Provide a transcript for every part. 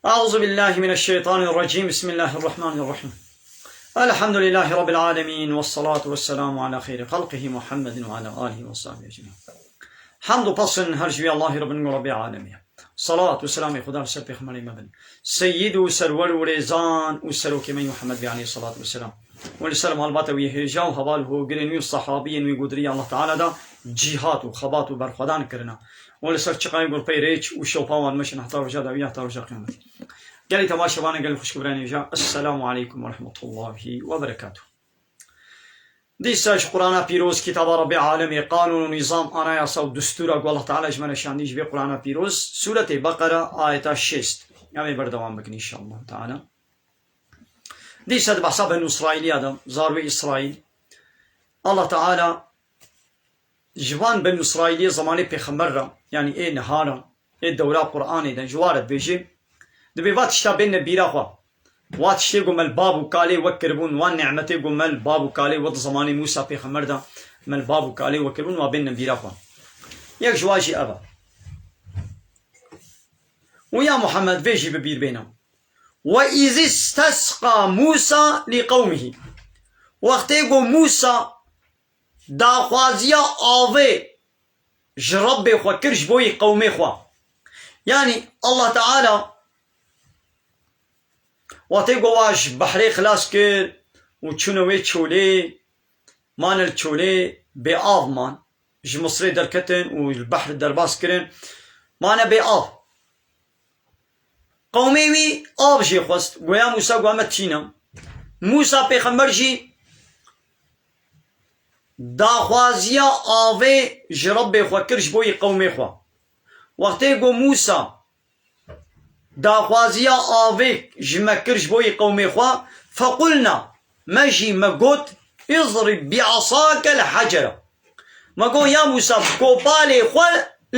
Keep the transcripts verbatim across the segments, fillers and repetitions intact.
أعوذ بالله من الشيطان الرجيم. بسم الله الرحمن الرحيم. الحمد لله رب العالمين، والصلاة والسلام على خير خلقه محمد وعلى آله وصحبه أجمعين. Hamd û pesn her ji wî Allahî Rabbin û Rabbê alemî ye. Salat û selamê Xuda li ser pêxemberê me bin. Seyyid û serwer û rêzan û serokê me Muhammed bê aleyhissalatu vesselam. Û li ser malbata wî hêja û heval û hogirên wî û sahabiyên wî godirî Allah Teala da cîhat û xebat û berxwedan kirina. Û li ser çiqayê gurpey rêç û şewpa wan meşin heta roja dawî heta roja qiyametê. Gelî temaşevana gelî xwişk û birayên hêja, Esselamu aleykum ve rahmetullahi ve berekatuh. Dîsa ji Qur'ana Pîroz, kitaba Rabbê Alemê, qanûn û nîzam, anayasa û destûra ku Allah Teala ji me re şandî ji vê Qur'ana Pîroz, Sûretê Beqera, ayeta şêst. Em ê berdewam bikin înşallah Teala. Dîsa di behsa Benû Îsraîliya de, zarwê Îsraîl, Allah Teala ji van Benû Îsraîliyê zemanê pêxember re, yanî ê niha re, ê dewra Qur'anê de, ji wa re dibêje, dibê va tişta bêne bîra xwe. Wa tiştê ku me li bav û kalê we kiribûn, wan nîmetê ku me li bav û kalê we di zemanê Mûsa pêxember de me li bav û kalê we kiribûn, wa bêne bîra xwe. Yek ji wa jî ev e. Û ya Muhammed vê jî bi bîr bêne. Ve izî stesqa Mûsa li qewmihî. Wextê ku Mûsa daxwaziya avê ji Rebbê xwe kir ji bo yî qewmê xwe. Yanî Allah Teala wextê ku wa ji behrê xilas kir û çûne wê çolê, mane li çolê bê av man. Ji Misrê derketin û li behr derbas kirin. Mane bê av. Qewmê wî av jê xwest. Goya Mûsa, goya me tîne. Mûsa pêxember jî daxwaziya avê ji Rebbê xwe kir ji bo yî qewmê xwe. Wextê ku Mûsa daxwaziya avê ji me kir ji bo yî qewmê xwe, fequlna, me jî me got, izrib bi asake l hecera. Me got, ya Mûsa, bi kopalê xwe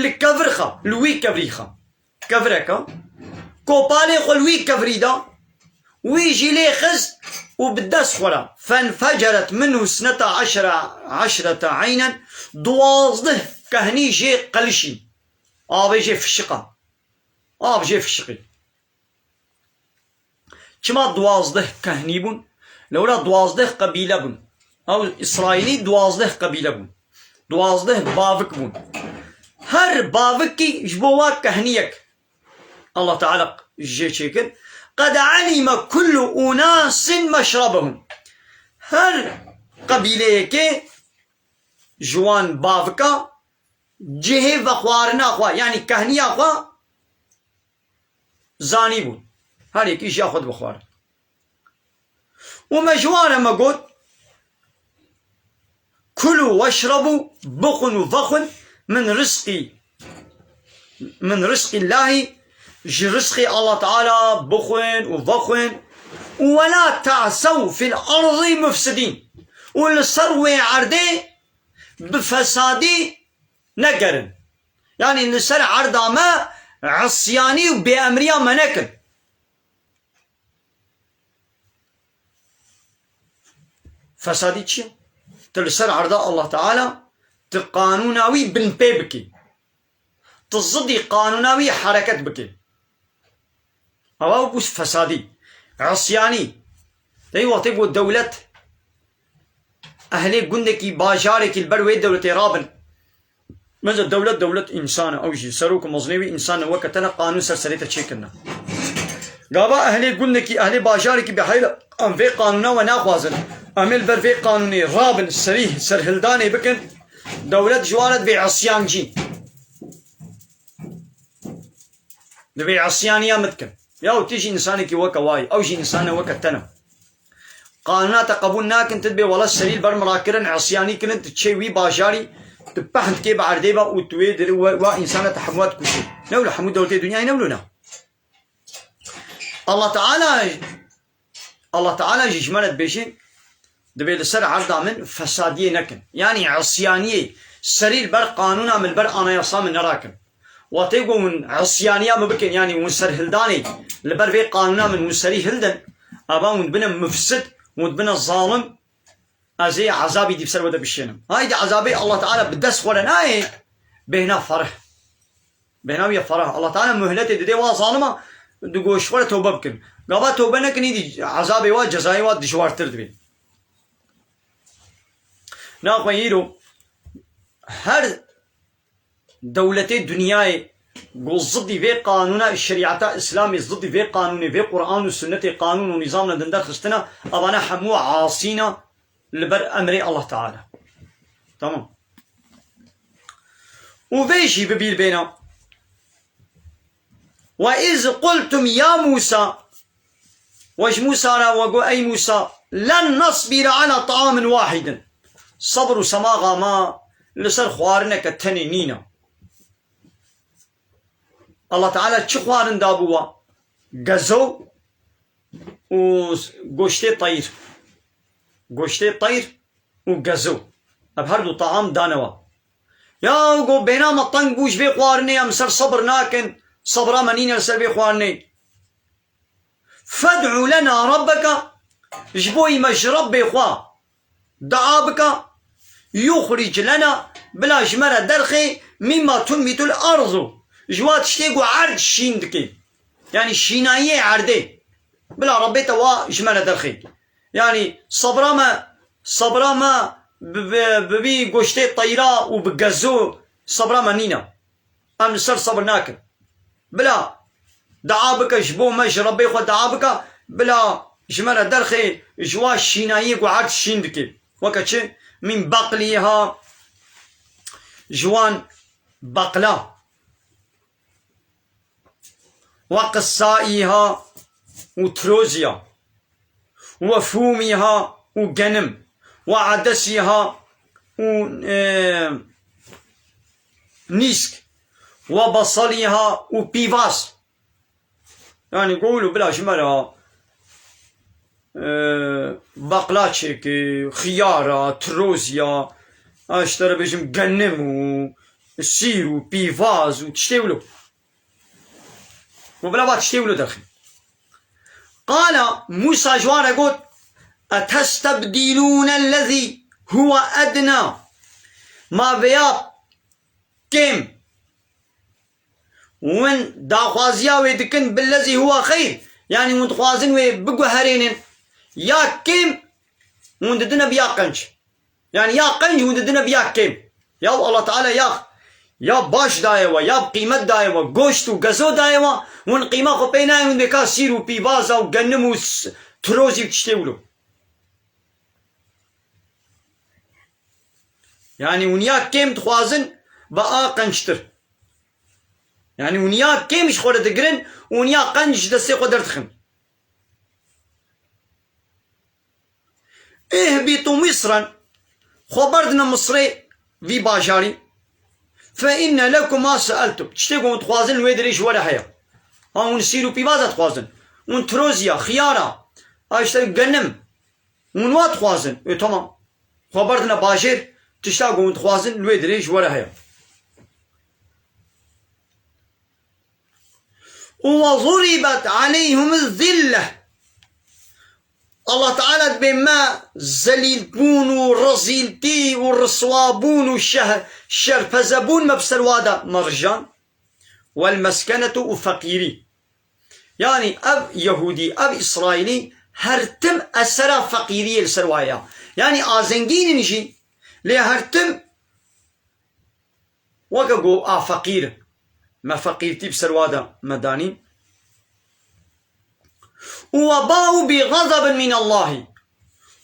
li kevir xe, li wî kevirî xe. Kevireke. Kopalê xwe li wî kevirî da, wî jî lê xist û bi dest xwe re. Fenfeceret minhu sneta eşra, eşrete eynen, duwazdeh kehnî jê qelişî. Avê jê fişiqa. Av jê fişiqî. Çima duwazdeh kehnî bûn? Lewra duwazdeh qebîle bûn. Ew Îsraîlî duwazdeh qebîle bûn. Duwazdeh bavik bûn. Her bavikî ji bo wa kehniyek Allah Teala jê çêkir. Qed alime kullu unasin meşrabehum. Her qebîleyekê ji wan bavika cihê vexwarina xwe, yanî kehniya xwe zanîbûn. Her yekî jiya xwe dibixwarin. Û me ji wan re me got, kulu weşrebu, bixwin û vexwin, min rizqî, min rizqî Llahî, ji rizqê Allah Teala bixwin û vexwin. Û wela ta'sew fil erdî mufsidîn. Û li ser wê erdê bi fesadî negerin. Yanî li ser erda me isyanî û bêemriya me nekin. Fesadî çi ye? Tu li ser erda Allah Teala, tu qanûna wî binpê bikî. Tu zidî qanûna wî hereket bikî. Ewa bû fesadî, isyanî. Tey wextê ku dewlet, ehlê gundekî, bajarekî li ber wê dewletê rabin. Mesela dewlet, dewlet însan e, ew jî serok û mezinê wî însan e, weke te ne qanûn ser serê te çêkirine. Gava ehlê gundekî, ehlê bajarekî bi heyra em vê qanûna we naxwazin. Em ê li ber vê qanûnê rabin, serî serhildanê bikin. Dewlet ji wan re divê isyancî. Divê isyaniya min dikin. Ya û tu jî însanekî weke wayî, ew jî însan e weke te ne. Qanûna te qebûl nakin, tu dibê wela serî li ber min rakirin, isyanî kirin, tu çê wî bajarî, tu pehn dikê bi erdê ve û tu wê dir-, we, wa însana te hemû dikuşî. Ne wilo hemû dewletê dinyayê ne wilo ne. Allah Teala, Allah Teala jî ji me re dibêje, dibê li ser erda min fesadiyê nekin. Yanî isyaniyê serî li ber qanûna min, li ber anayasa min nerakin. Wextê ku hûn isyaniya min bikin, yanî hûn serhildanê li ber vê qanûna min hûn serî hildin, eva hûn dibine mufsid, hûn dibine zalim, ez ê ezabî dî bi ser we de bişênim. Haydî ezabê Allah Teala bi dest xwe re nayê, bêhna ferih. Bêhna wî ye ferih. Allah Teala muhletê didê wa zalima, di goşt xwe re tewbe bikin. Gava tewbe nekin, îdî ezabê wa, cezayê wa dijwartir dibe. Naxwe îro her dewletê dinyayê ku zidî vê qanûna şerîeta Îslamê, zidî vê qanûnê, vê Quran û Sunnetê, qanûn û nîzam ne din derxistine, evane hemû asîne li ber emrê Allah Teala. Tamam. Û vê jî bi bîr bêne. Ve iz qultum ya Musa, we ji Musa re we got, ey Musa, len nasbira ala taamin wahidin. Sebr û semaxa me li ser xwarineke tenê nîne. Allah Teala çi xwarin dabû we? Gezo û goştê teyr. Goştê teyr û gezo. Ev her du taam dane we. Ya go bêhna me teng bû ji vê xwarinê, em ser sebir nakin. Sebra me nîne li ser vê xwarinê. Fed'u lena rabbeke, ji bo me ji Rebbê xwe dua bike, yuxric lena, bila ji me re derxê, mimma tunbitul ardu, ji wa tiştê ku erd şîn dike. Yanî şînayiyê erdê. Bila Rebbê te wa ji me re derxê. Yanî sebra me, sebra me bi, bi, bi vî goştê teyra û bi gezo sebra me nîne. Em li ser sebir nakin. Bila dua bike ji bo me, ji Rebbê xwe dua bike, bila ji me re derxê ji wa şînayiyê ku erd şîn dike. Weke çi? Min beqlîha, ji wan beqla. Ve qissaiha û tiroziya. Ve fûmîha û genim, ve edesîha û, e, nîsk, ve basalîha û pîvaz. Yanî go wilo bila ji me re, e, baqla çêke, xiyara, tirozî ya, ez ji te re bêjim genim û sîr û pîvaz û tiştê wilo. Û bila va tiştê wilo derxî. Qala, Mûsa ji wan re got, "Etestebdîlûne lezî huwe edna." Ma vêya kêm win daxwaziya wê dikin billezî huwe xeyr. Yanî hûn dixwazin wê biguherênin. Ya kêm hûn didine bi ya qenc. Yanî ya qenc hûn didine bi ya kêm. Ya Allah Teala ya, ya baş daye we, ya qîmet daye we, goşt û gezo daye we, hûn qîma xwe pê nayên, hûn bêka sîr û pîvaza û genim û s-, tirozî û tiştê wilo. Yanî hûn ya kêm dixwazin bi a qençtir. Yanî hûn ya kêm ji xwe re digirin, hûn ya qenc ji destê xwe derdixin. Ihbîtû Misran, xwe berdine Misrê, vî bajarî. Fe inne lekum ma seeltum. Tiştê ku hûn dixwazin li wê derê ji we re heye. Ha hûn sîr û pîvaza dixwazin. Hûn tiroziya, xiyara, ha işte genim. Hûn wa dixwazin. Ê, tamam. Xwe berdine bajêr, tişta ku hûn dixwazin li wê derê ji we re heye. Û we zurîbet aleyhim zille. Allah Teala dibê me zelîlbûn û rezîltî û riswabûn û şeh-, şerpezebûn me bi ser wa de me rijan. Wel meskenetu û feqîrî. Yanî ev Yehûdî, ev Îsraîlî her tim esera feqîriyê li ser wa ye. Yanî a zengîn in jî, lê her tim weke ku a feqîr in. Me feqîrtî bi ser wa de me danî. Û we baû bi xezebin min Allahî.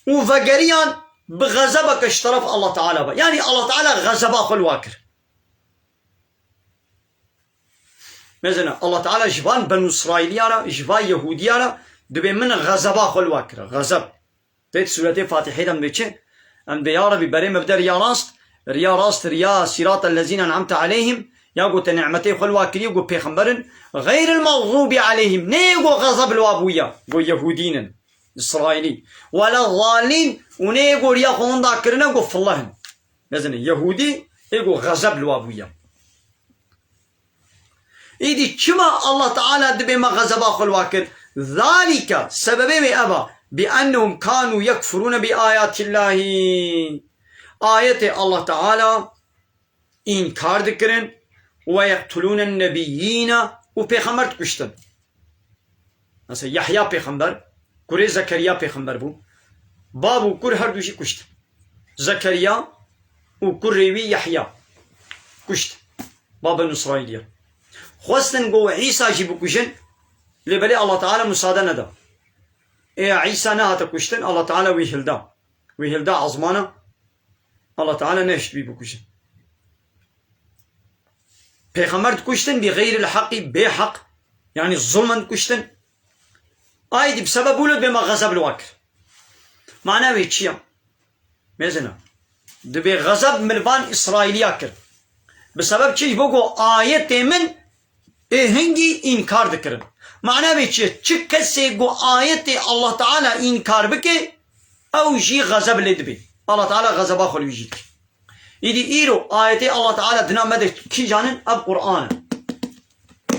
Û vegeriyan bi xezebeke ji teref Allah Teala ve. Yanî Allah Teala xezeba xwe li wa kir. Mesela Allah Teala ji van Benû Îsraîliya re, ji van Yehûdiya re dibê min xezeba xwe li wa kire. Xezeb. Têt sûretê Fatihê de em dê çi? Em dê ya Rebî berê me bide riya rast, riya rast, riya sîrata lezîne en'amte aleyhim, ya ku te ni'metê xwe li wa kiriye, ku pêxember in, xeyril mexzûbî aleyhim, nê ku xezeb li wa bûye, ku Yehûdîn in, Îsraîlî. Wela zalîn, û nê ku riya xwe winda kirine, ku fillah in. Mezin e, Yehûdî, ê ku xezeb li wa bûye. Îdî çima Allah Teala dibê me xezeba xwe li wa kir? Zalike, sebebê wê ev e, bi ennehum kanu yekfurûne bi ayatillahî. Ayetê Allah Teala înkar dikirin, we yeqtulûne nebiyyîne, û pêxember dikuştin. Mesela Yahya pêxember, kurê Zekeriya pêxember bû. Bab û kur her du jî kuştin. Zekeriya û kurê wî Yahya kuştin. Ba Benu Îsraîliya. Xwestin ku Îsa jî bikujin, lê belê Allah Teala musade neda. Ê Îsa nehate kuştin, Allah Teala wî hilda. Wî hilda ezmana, Allah Teala nehişt wî bikujin. Pêxember dikuştin bi xeyril heqî, bê heq, yanî zulmen dikuştin. Aydî bi sebeb wilo dibê me xezeb li wa kir. Mana wê çi ya? Mêzina. Dibê xezeb min li van Îsraîliya kir. Bi sebeb çi? Ji bo ku ayetê min ê hingî înkar dikirin. Mana wê çi ye? Çi kesê ku ayetê Allah Teala înkar bike, ew jî xezeb lê dibe. Allah Teala xezeba xwe li wî jî dike. Îdî îro ayetê Allah Teala dina me de kîjan in? Ev Qur'an e.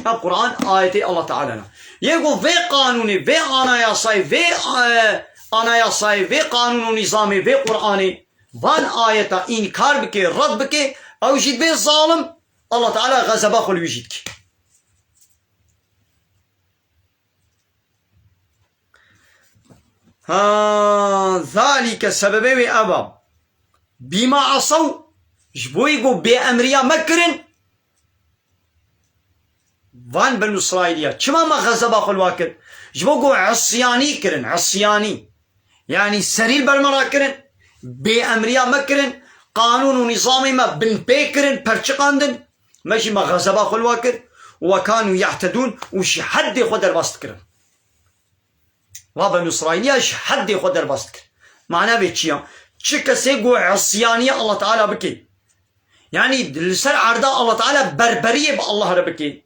Ev Qur'an ayetê Allah Teala ne. Yê ku vê qanûnê, vê anayasayê, vê, e, anayasayê, vê qanûn û nîzamê, vê Qur'anê, van ayeta înkar bike, red bike, ew jî dibê zalim, Allah Teala xezeba xwe li wî jî dike. Ha, zalîke sebebê wê ev a. Bîma esaw, ji bo yî ku bêemriya me kirin, van Benu Îsraîliya. Çima me xezeba xwe li wa kir? Ji bo ku isyanî kirin, isyanî. Yanî serî li ber me rakirin, bêemriya me kirin, qanûn û nîzamê me binpê kirin, perçiqandin. Me jî me xezeba xwe li wa kir. Ve kanû yehtedûn û ji heddê xwe derbas dikirin. Va Benu Îsraîliya ji heddê xwe derbas dikir. Mana vê çi ya? Çi kesê ku isyaniye Allah Teala bike, yanî li ser erda Allah Teala berberiyê bi Allah re bike,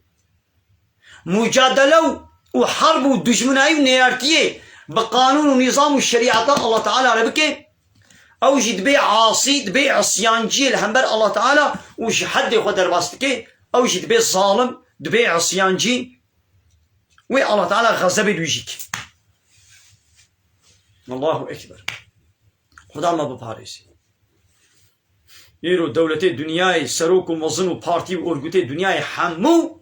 mucadele û, û herb û dijminayî û neyartiyê bi qanûn û nîzam û şerîeta Allah Teala re bike, ew jî dibê asî, dibê isyanciyê li hember Allah Teala û ji heddê xwe derbas dike, ew jî dibê zalim, dibê isyancî. Wê Allah Teala xezebê li wî jî ke. Allahu Ekber. Xuda me biparêze. Îro dewletê dinyayê, serok û mezin û partî û orgutê dinyayê hemû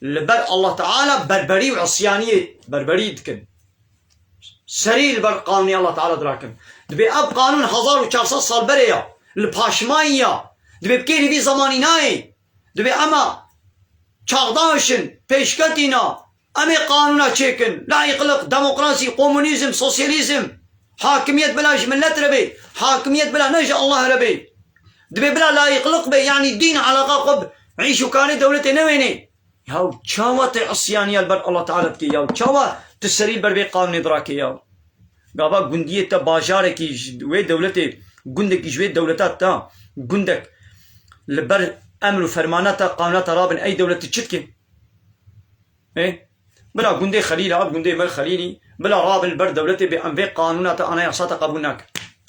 li ber Allah Teala berberî û isyaniyê berberî dikin. Serî li ber qanûnê Allah Teala dirakin. Dibê ev qanûn hezar û çar sed sal berê ya, li paşmayî ya. Dibê bi kêrî vî zemanî nayê. Dibê ema çaxdaş in, pêşketî ne. Em ê qanûna çêkin. Layîqlik, demokrasî, komunîzm, sosyalîzm. Hakimiyet bila ji millet re bê. Hakimiyet bila ne ji Allah re bê. Dibê bila layîqlik be, yanî dîn eleqa xwe bi îş û karê dewletê newênê. Yaw çawa te isyaniya li ber Allah Teala dikê? Yaw çawa tu serî li ber vê qanûnê dirakê yaw? Gava gundiyê te, bajarekî ji wê dewletê, gundekî ji wê dewleta te, gundek li ber emr û fermana te, qanûna te rabin, ey dewlet tu çi dikê? Ê? Bila gundê Xelîl e, ev gundê me Xelîlî, bila rabin li ber dewletê bê, em vê qanûna te, anayasa te qebûl nakin.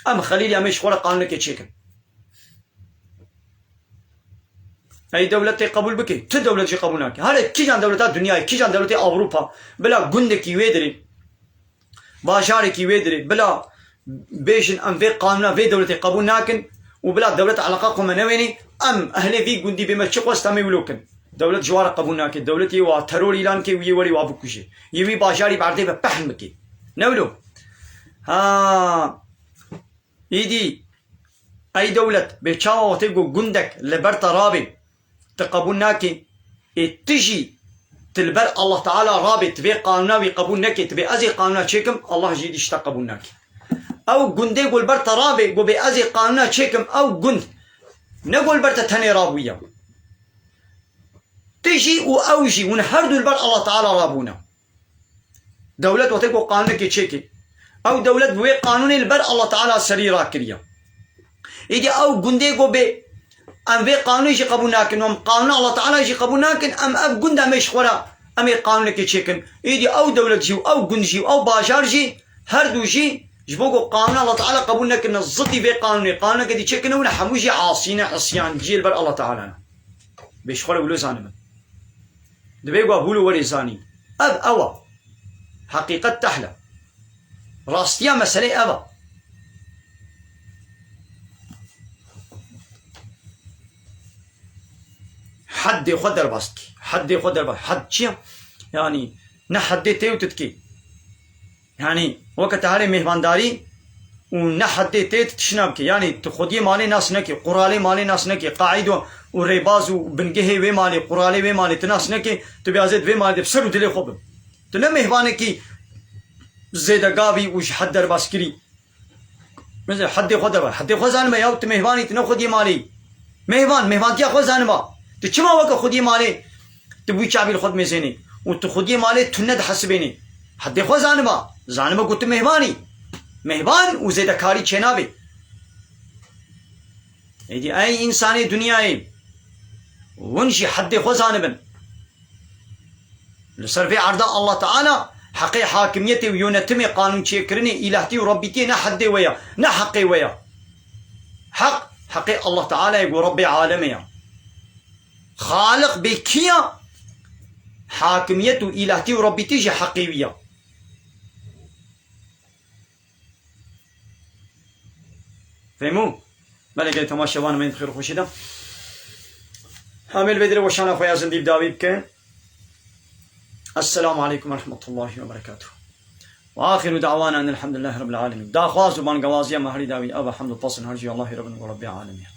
Em Xelîlî, em ê ji xwe re qanûnekê çêkin. Ey dewlet tê qebûl bike, tu dewlet jî qebûl nake. Here kîjan dewleta dinyayê, kîjan dewletê Ewropa, bila gundekî wê dirê, bajarekî wê dirê, bila bêjin em vê qanûna vê dewletê qebûl nakin û bila dewlet eleqa xwe me newênê, em ehlê vî gundî bê me çi xwest em ê wilo kin. Dewlet ji wa re qebûl nake. Dewlet yê wa teror îlan ke û yê werî wa bikuje. Yê wî bajarî bi erdê ve pehn bike. Ne wilo? Ha. Îdî, ey dewlet, bê çawa wextê ku gundek li ber te rabê, tu qebûl nakî, ê tu jî tu li ber Allah Teala rabê, tu vê qanûna wî qebûl nekê, tu bê ez ê qanûna çêkim, Allah jî dî ji te qebûl nakî. Ew gundê ku li ber te rabê, ku bê ez ê qanûna çêkim, ew gund ne ku li ber te tenê rabûye. Tu jî û ew jî, hûn her du li ber Allah Teala rabûne. Dewlet wextê ku qanûnekê çêkê, ew dewlet bi wê qanûnê li ber Allah Teala serî rakiriye. Îdî ew gundê ku bê em vê qanûnê jî qebûl nakin, em qanûna Allah Teala jî qebûl nakin, em ev gund em ê ji xwe re em ê qanûnekê çêkin. Îdî ew dewlet jî û ew gund jî û ew bajar jî, her du jî ji bo ku qanûna Allah Teala qebûl nekirine, zidî vê qanûnê, qanûneke dî çêkirine, hûn hemû jî asî ne, isyanciyê li ber Allah Teala ne. Bê ji xwe re wilo zanibin. Dibê ku wilo werê zanîn. Ev ew e. Heqîqet tehl e. Rastiya meselê ev e. Heddê xwe derbas dikî. Heddê xwe derbas. Hed çi ye? Yanî ne heddê tê û tu dikî. Yanî weke te herê mêhvandarî û ne heddê tê tu tişna bikî. Yanî tu xwediyê malê nas nekî, quralê malê nas nekî, qaîdo û rêbaz û bingehê wê malê, quralê wê malê tu nas nekî, tu biyazê di vê malê de bi ser û dilê xwe bin. Tu ne mêhvanekî zêdegavî û ji hed derbas kirî. Mesela heddê xwe de be. Heddê xwe zanibe ya, tu mêhvanî, tu ne xwediyê malê yî. Mêhvan, mêhvantiya xwe zaniba. Tu çima weke xwediyê malê tu bi wî çavî li xwe dimêzênî û tu xwediyê malê tu nedihesibênî? Heddê xwe zaniba. Zanibe ku tu mêhvanî. Mêhvan û zêdekarî çênabê. Êdî ey însanê dinyayê, hûn jî heddê xwe zanibin. Li ser vê erda Allah Teala heqê hakimiyetê û yönetimê, qanûnçêkirinê, îlahtî û rebbîtiyê ne heddê we ya, ne heqê we ya. Heq, heqê Allah Teala ye ku Rebbê alemê ya. Xaliq bê kî ya? Hakimiyet û îlahtî û rebbîtî jî heqê wî ya. Fehmû? Belê gelê temaşevanê me yên di xêr û xweşî de. Em ê li vê derê weşana xwe ya zindî bi dawî bikin. Esselamu aleykum ve rahmetullahi ve berekatuhu. Ve axiru da'wana enelhamdülillahi rabbil alemin. Daxwaz û bangewaziya me herî dawî ev e, hemd û pesn her jî Allahî Rabbin û Rebbê alemê.